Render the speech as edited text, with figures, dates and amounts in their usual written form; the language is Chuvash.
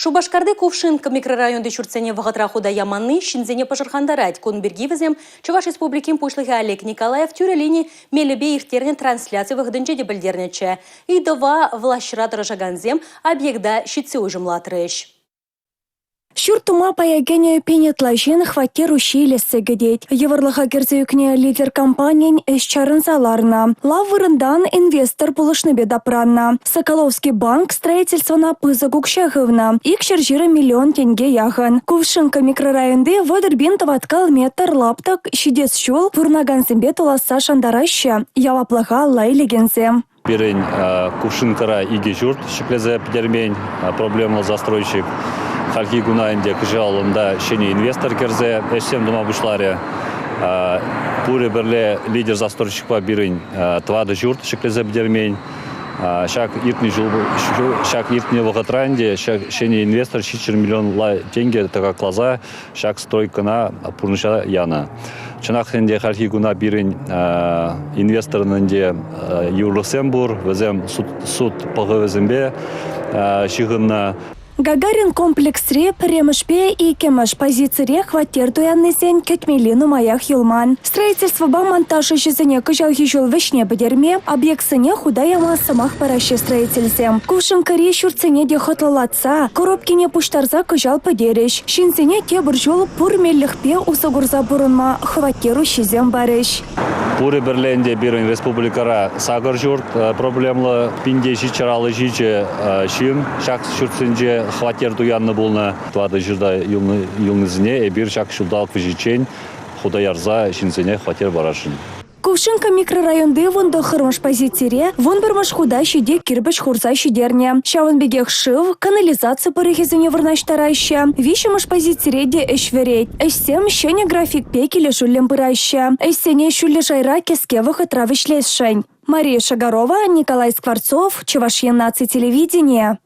Шупашкарти Кувшинка микрорайонти ҫуртсене вӑхӑтра хута яманни ҫынсене пӑшӑрхантарать. Кун пирки вӗсем Чӑваш Республикин Пуҫлӑхӗ Олег Николаев тӳрӗ лини мелӗпе ирттернӗ трансляци вӑхӑтӗнче те пӗлтернӗччӗ. Ыйтӑва влаҫра тӑрӑшакансем объекта ҫитсе уҫӑмлатрӗҫ. Ҫурт тума пая кӗнӗ пин ытла ҫын хваттер уҫҫи илессе кӗтет. Йывӑрлӑха кӗрсе ӳкнӗ «Лидер» компанин ӗҫ чарӑнса ларнӑ. Лав вырӑнтан инвестор пулӑшнипе тапраннӑ. Соколовский банк строительствӑна пысӑк укҫа хывнӑ – 220 миллион тенке яхӑн. Кувшинка микрорайонти 30 пин тӑваткал метр лаптӑк ҫитес ҫул пурӑнакансемпе туласса шантараҫҫӗ яваплӑха алла илекенсем. Пирӗн Кувшинкӑра икӗ ҫурт ҫӗклесе пӗтермен проблемлӑ застройщик. Хальхи куна ӗнтӗ кӑҫал унта ҫӗнӗ инвестор кӗрсе ӗҫсем тума пуҫларӗ. Пурӗ пӗрле лидер застройщикпа пирӗн тӑватӑ ҫурт ҫӗклесе пӗтермен. Ҫак иртнӗ ҫул ҫак иртнӗ вӑхӑтра ӗнтӗ ҫӗнӗ инвестор 700 миллион тенкӗ тӑкакласа ҫак стройкӑна пурнӑҫа янӑ. Чӑнах ӗнтӗ хальхи куна пирӗн инвесторӑн ӗнтӗ йывӑрлӑхсем пур, вӗсем суд пӑхӑвӗсемпе ҫыхӑннӑ. Гагарин комплексри пӗрремӗшпе иккӗмӗш позицире хваттер туяннисен кӗтмелли нумаях юлман. Строительствӑпа монтаж ӗҫӗсене кӑҫалхи ҫул вӗҫне пӗтерме, объектсене хута яма сӑмах параҫҫӗ строительсем. Кувшинкӑри ҫуртсене те хӑтлӑлатса, коробкине пуҫтарса кӑҫал пӗтерӗҫ. Ҫынсене тепӗр ҫул пур меллӗхпе усӑ курса пурӑнма хваттер уҫҫисем парӗҫ. Пурӗ пӗрле ӗнтӗ пирӗн республикӑра сакӑр ҫурт проблемлӑ. Пинте 757 ҫын ҫак ҫуртсенче хваттер туяннӑ пулнӑ. Тӑватӑ ҫурта юлнисене эпир ҫак ҫулталӑк вӗҫӗччен хута ярса ҫынсене хваттер парасшӑн. Кувшинка микрорайонти 19-мӗш позицире 11-мӗш хута ҫити кирпӗч хурса ҫитернӗ. Ҫавӑн пекех шыв, канализаци пӑрӑхӗсене вырнаҫтараҫҫӗ. Виҫҫӗмӗш позицире те ӗҫ вӗрет. Ӗҫсем ҫӗнӗ графикпе килӗшӳллӗн пыраҫҫӗ. Ӗҫсене ҫӳллӗ шайра кӗске вӑхӑтра вӗҫлесшӗн. Мария Шагарова, Николай Скворцов, Чӑваш Ен наци телевиденийӗ.